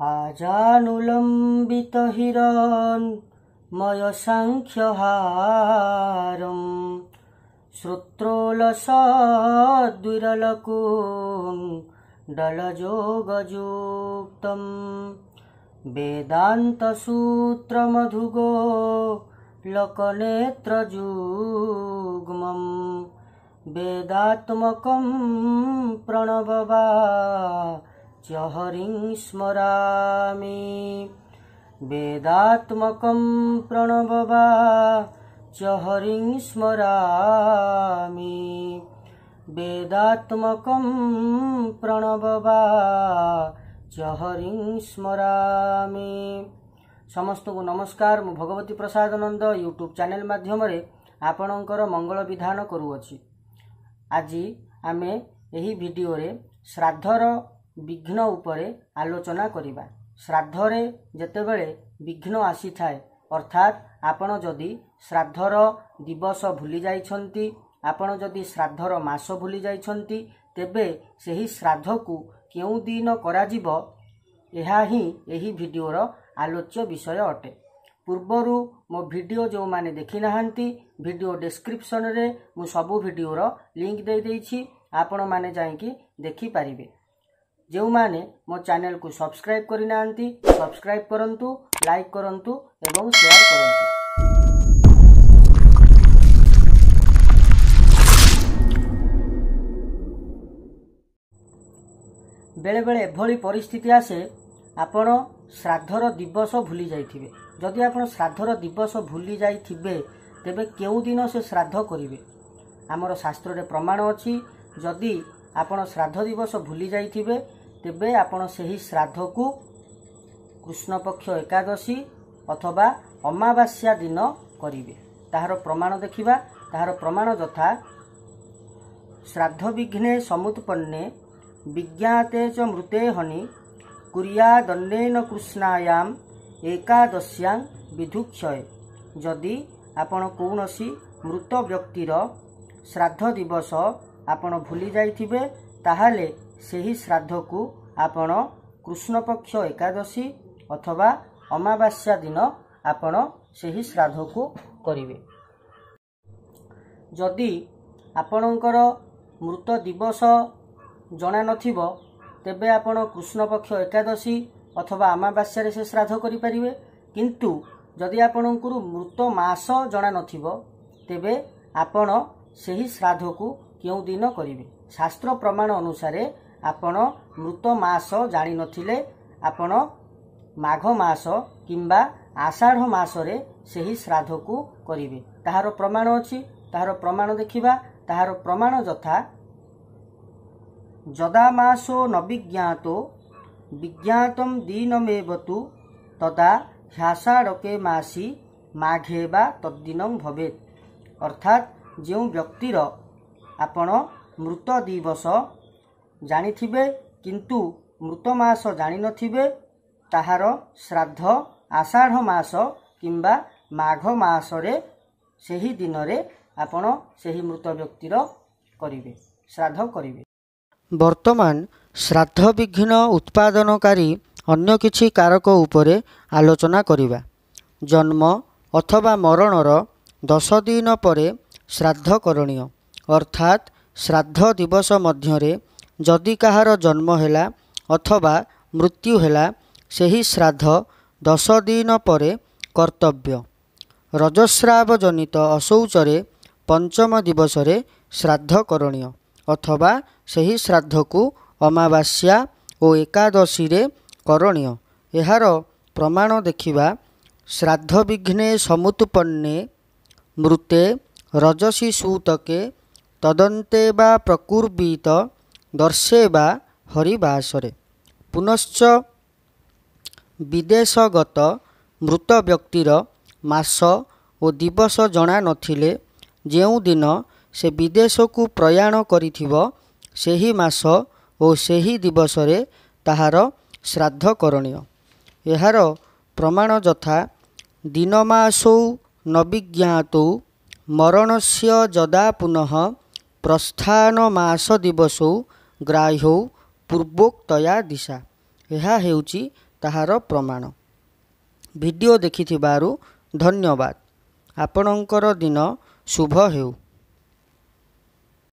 आजानुलम्बितहिरण्मयसाङ्ख्यहारं श्रोत्रोलसद्विरलकुण्डलयोगयुक्तं वेदान्तसूत्रमधुगो लोकनेत्रयुग्मं वेदात्मकं प्रणववाच्य हरिं स्मरामि। वेदात्मकं प्रणववाच्य हरिं स्मरामि। वेदात्मकं प्रणववाच्य हरिं स्मरामि। ସମସ୍ତଙ୍କୁ ନମସ୍କାର। ମୁଁ ଭଗବତୀ ପ୍ରସାଦ ନନ୍ଦ ୟୁଟ୍ୟୁବ୍ ଚ୍ୟାନେଲ୍ ମାଧ୍ୟମରେ ଆପଣଙ୍କର ମଙ୍ଗଳ ବିଧାନ କରୁଅଛି। ଆଜି ଆମେ ଏହି ଭିଡ଼ିଓରେ ଶ୍ରାଦ୍ଧର ବିଘ୍ନ ଉପରେ ଆଲୋଚନା କରିବା। ଶ୍ରାଦ୍ଧରେ ଯେତେବେଳେ ବିଘ୍ନ ଆସିଥାଏ, ଅର୍ଥାତ୍ ଆପଣ ଯଦି ଶ୍ରାଦ୍ଧର ଦିବସ ଭୁଲି ଯାଇଛନ୍ତି, ଆପଣ ଯଦି ଶ୍ରାଦ୍ଧର ମାସ ଭୁଲି ଯାଇଛନ୍ତି, ତେବେ ସେହି ଶ୍ରାଦ୍ଧକୁ କେଉଁ ଦିନ କରାଯିବ, ଏହା ହିଁ ଏହି ଭିଡ଼ିଓର ଆଲୋଚ୍ୟ ବିଷୟ ଅଟେ। ପୂର୍ବରୁ ମୋ ଭିଡ଼ିଓ ଯେଉଁମାନେ ଦେଖିନାହାନ୍ତି, ଭିଡ଼ିଓ ଡେସ୍କ୍ରିପସନରେ ମୁଁ ସବୁ ଭିଡ଼ିଓର ଲିଙ୍କ ଦେଇଦେଇଛି, ଆପଣମାନେ ଯାଇକି ଦେଖିପାରିବେ। ଯେଉଁମାନେ ମୋ ଚ୍ୟାନେଲକୁ ସବସ୍କ୍ରାଇବ୍ କରିନାହାନ୍ତି, ସବସ୍କ୍ରାଇବ୍ କରନ୍ତୁ, ଲାଇକ୍ କରନ୍ତୁ ଏବଂ ସେୟାର କରନ୍ତୁ। ବେଳେବେଳେ ଏଭଳି ପରିସ୍ଥିତି ଆସେ, ଆପଣ ଶ୍ରାଦ୍ଧର ଦିବସ ଭୁଲି ଯାଇଥିବେ। ଯଦି ଆପଣ ଶ୍ରାଦ୍ଧର ଦିବସ ଭୁଲି ଯାଇଥିବେ, ତେବେ କେଉଁ ଦିନ ସେ ଶ୍ରାଦ୍ଧ କରିବେ? ଆମର ଶାସ୍ତ୍ରରେ ପ୍ରମାଣ ଅଛି, ଯଦି ଆପଣ ଶ୍ରାଦ୍ଧ ଦିବସ ଭୁଲି ଯାଇଥିବେ, ତେବେ ଆପଣ ସେହି ଶ୍ରାଦ୍ଧକୁ କୃଷ୍ଣପକ୍ଷ ଏକାଦଶୀ ଅଥବା ଅମାବାସ୍ୟା ଦିନ କରିବେ। ତାହାର ପ୍ରମାଣ ଦେଖିବା। ତାହାର ପ୍ରମାଣ ଯଥା: ଶ୍ରାଦ୍ଧ ବିଘ୍ନେ ସମୁତ୍ପନ୍ନେ ବିଜ୍ଞାତେ ଚ ମୃତେ ହନି କୁର୍ୟାଦନ୍ନେନ କୃଷ୍ଣାୟାମ ଏକାଦଶ୍ୟାଂ ବିଧୁକ୍ଷୟ। ଯଦି ଆପଣ କୌଣସି ମୃତ ବ୍ୟକ୍ତିର ଶ୍ରାଦ୍ଧ ଦିବସ ଆପଣ ଭୁଲି ଯାଇଥିବେ, ତାହେଲେ ସେହି ଶ୍ରାଦ୍ଧକୁ ଆପଣ କୃଷ୍ଣପକ୍ଷ ଏକାଦଶୀ ଅଥବା ଅମାବାସ୍ୟା ଦିନ ଆପଣ ସେହି ଶ୍ରାଦ୍ଧକୁ କରିବେ। ଯଦି ଆପଣଙ୍କର ମୃତ ଦିବସ ଜଣା ନଥିବ, ତେବେ ଆପଣ କୃଷ୍ଣପକ୍ଷ ଏକାଦଶୀ ଅଥବା ଅମାବାସ୍ୟାରେ ସେ ଶ୍ରାଦ୍ଧ କରିପାରିବେ। କିନ୍ତୁ ଯଦି ଆପଣଙ୍କର ମୃତ ମାସ ଜଣା ନଥିବ, ତେବେ ଆପଣ ସେହି ଶ୍ରାଦ୍ଧକୁ କେଉଁ ଦିନ କରିବେ? ଶାସ୍ତ୍ର ପ୍ରମାଣ ଅନୁସାରେ ଆପଣ ମୃତ ମାସ ଜାଣିନଥିଲେ ଆପଣ ମାଘ ମାସ କିମ୍ବା ଆଷାଢ଼ ମାସରେ ସେହି ଶ୍ରାଦ୍ଧକୁ କରିବେ। ତାହାର ପ୍ରମାଣ ଅଛି। ତାହାର ପ୍ରମାଣ ଦେଖିବା। ତାହାର ପ୍ରମାଣ ଯଥା: ଯଦା ମାସୋ ନ ବିଜ୍ଞାତୋ ବିଜ୍ଞାତಂ ଦିନମେବ ତୁ ତଦା ହ୍ୟାଷାଢ଼କେ ମାସି ମାଘେ ବା ତଦ୍ଦିନଂ ଭବେତ୍। ଅର୍ଥାତ୍ ଯେଉଁ ବ୍ୟକ୍ତିର ଆପଣ ମୃତ ଦିବସ ଜାଣିଥିବେ କିନ୍ତୁ ମୃତ ମାସ ଜାଣିନଥିବେ, ତାହାର ଶ୍ରାଦ୍ଧ ଆଷାଢ଼ ମାସ କିମ୍ବା ମାଘ ମାସରେ ସେହି ଦିନରେ ଆପଣ ସେହି ମୃତ ବ୍ୟକ୍ତିର କରିବେ, ଶ୍ରାଦ୍ଧ କରିବେ। ବର୍ତ୍ତମାନ ଶ୍ରାଦ୍ଧ ବିଘ୍ନ ଉତ୍ପାଦନକାରୀ ଅନ୍ୟ କିଛି କାରକ ଉପରେ ଆଲୋଚନା କରିବା। ଜନ୍ମ ଅଥବା ମରଣର 10 ଦିନ ପରେ ଶ୍ରାଦ୍ଧ କରଣୀୟ। ଅର୍ଥାତ୍ ଶ୍ରାଦ୍ଧ ଦିବସ ମଧ୍ୟରେ ଯଦି କାହାର ଜନ୍ମ ହେଲା ଅଥବା ମୃତ୍ୟୁ ହେଲା, ସେହି ଶ୍ରାଦ୍ଧ 10 ଦିନ ପରେ କର୍ତ୍ତବ୍ୟ। ରଜସ୍ରାବ ଜନିତ ଅଶୌଚରେ ପଞ୍ଚମ ଦିବସରେ ଶ୍ରାଦ୍ଧ କରଣୀୟ ଅଥବା ସେହି ଶ୍ରାଦ୍ଧକୁ ଅମାବାସ୍ୟା ଓ ଏକାଦଶୀରେ କରଣୀୟ। ଏହାର ପ୍ରମାଣ ଦେଖିବା। ଶ୍ରାଦ୍ଧ ବିଘ୍ନେ ସମୁତ୍ପନ୍ନେ ମୃତେ ରଜସି ସୂତକେ ତଦନ୍ତେ ବା ପ୍ରକୁର୍ବିତ ଦର୍ଶେ ବା ହରିବାସରେ। ପୁନଶ୍ଚ ବିଦେଶଗତ ମୃତ ବ୍ୟକ୍ତିର ମାସ ଓ ଦିବସ ଜଣା ନଥିଲେ, ଯେଉଁଦିନ ସେ ବିଦେଶକୁ ପ୍ରୟାଣ କରିଥିବ, ସେହି ମାସ ଓ ସେହି ଦିବସରେ ତାହାର ଶ୍ରାଦ୍ଧ କରଣୀୟ। ଏହାର ପ୍ରମାଣ ଯଥା: ଦିନମାସୌ ନ ବିଜ୍ଞାତୌ ମରଣସ୍ୟ ଯଦା ପୁନଃ ପ୍ରସ୍ଥାନ ମାସ ଦିବସୌ ଗ୍ରାହ୍ୟୌ ପୂର୍ବୋକ୍ତୟା ଦିଶା। ଏହା ହେଉଛି ତାହାର ପ୍ରମାଣ। ଭିଡ଼ିଓ ଦେଖିଥିବାରୁ ଧନ୍ୟବାଦ। ଆପଣଙ୍କର ଦିନ ଶୁଭ ହେଉ।